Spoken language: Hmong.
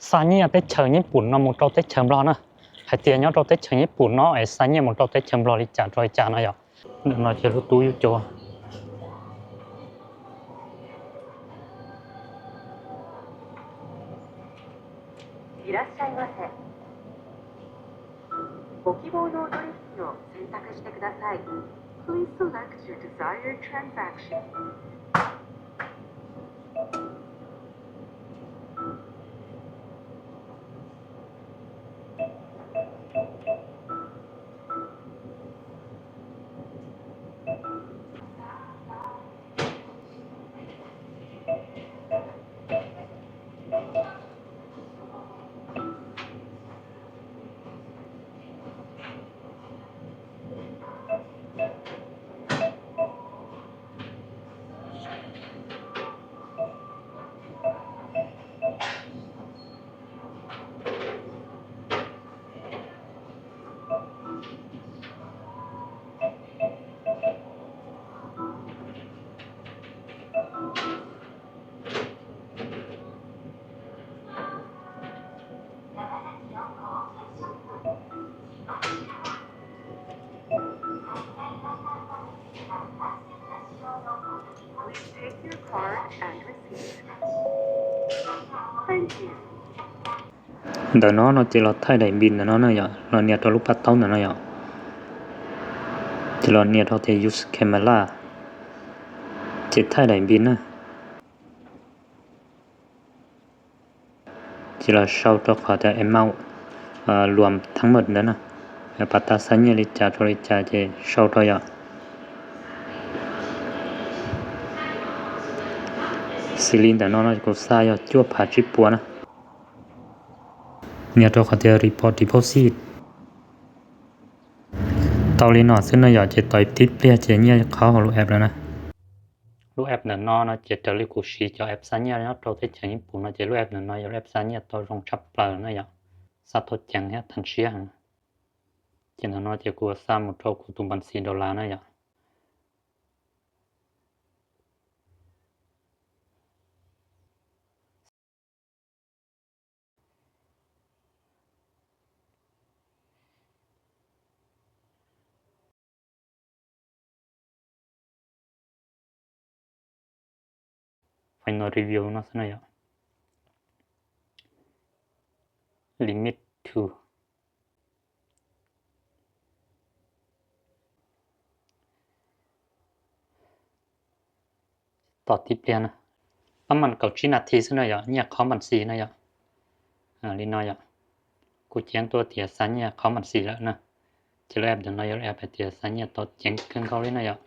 xa nyiaj teb chaws Nyij Pum no mus rau teb chaws Nplog na. Hais tias nyob rau teb chaws Nyij Pum no es xa nyiaj mus rau teb chaws Nplog li cas rau li cas no yom. Ntawm no ces lub tub yub cua. いらっしゃいませ。ご希望のお取引を選択してください。Please select your desired transaction. Ntawm no no ces los thaij daim npis ntawm no na yom, los nias rau lub paj taub ntawm no yom. Ces los nias rau tias use camera, ces thaij daim npis na. Ces los sau rau qhov tias amount luam thab maj ntawd na, pas tas xa nyiaj li cas rau li cas ces sau rau yom. Xws li ntawm no no kuv xa yog cuaj phav tsib puas na. Nias rau qhov tias report deposit. Tau li no xwb no yom, ces tos tib pliag ces nyiaj qhob hauv lub app lawm na. Lub app ntawm no no ces raws li kuv siv cov app xa nyiaj nyob rau teb chaws Nyij Pum no ces lub app ntawm no yog lub app xa nyiaj tau zoo tshaj plaws na yom, xa tau ceev thiab tag siab heev. Ces ntawm no ces kuv xa mus rau kuv tus npas xis dollar na yom. Final review no xwb no yom. Limit to. Tos tib pliag na, pab mam kaum tsib nas this xwb no yom, nyiaj qhob npas xis no yom. Li no yom, kuv ceev tuaj tias xa nyiaj qhob npas xis lawm na. Ces lub app ntawm no yog lub app hais tias xa nyiaj tau ceev kawg nkaus li no yom.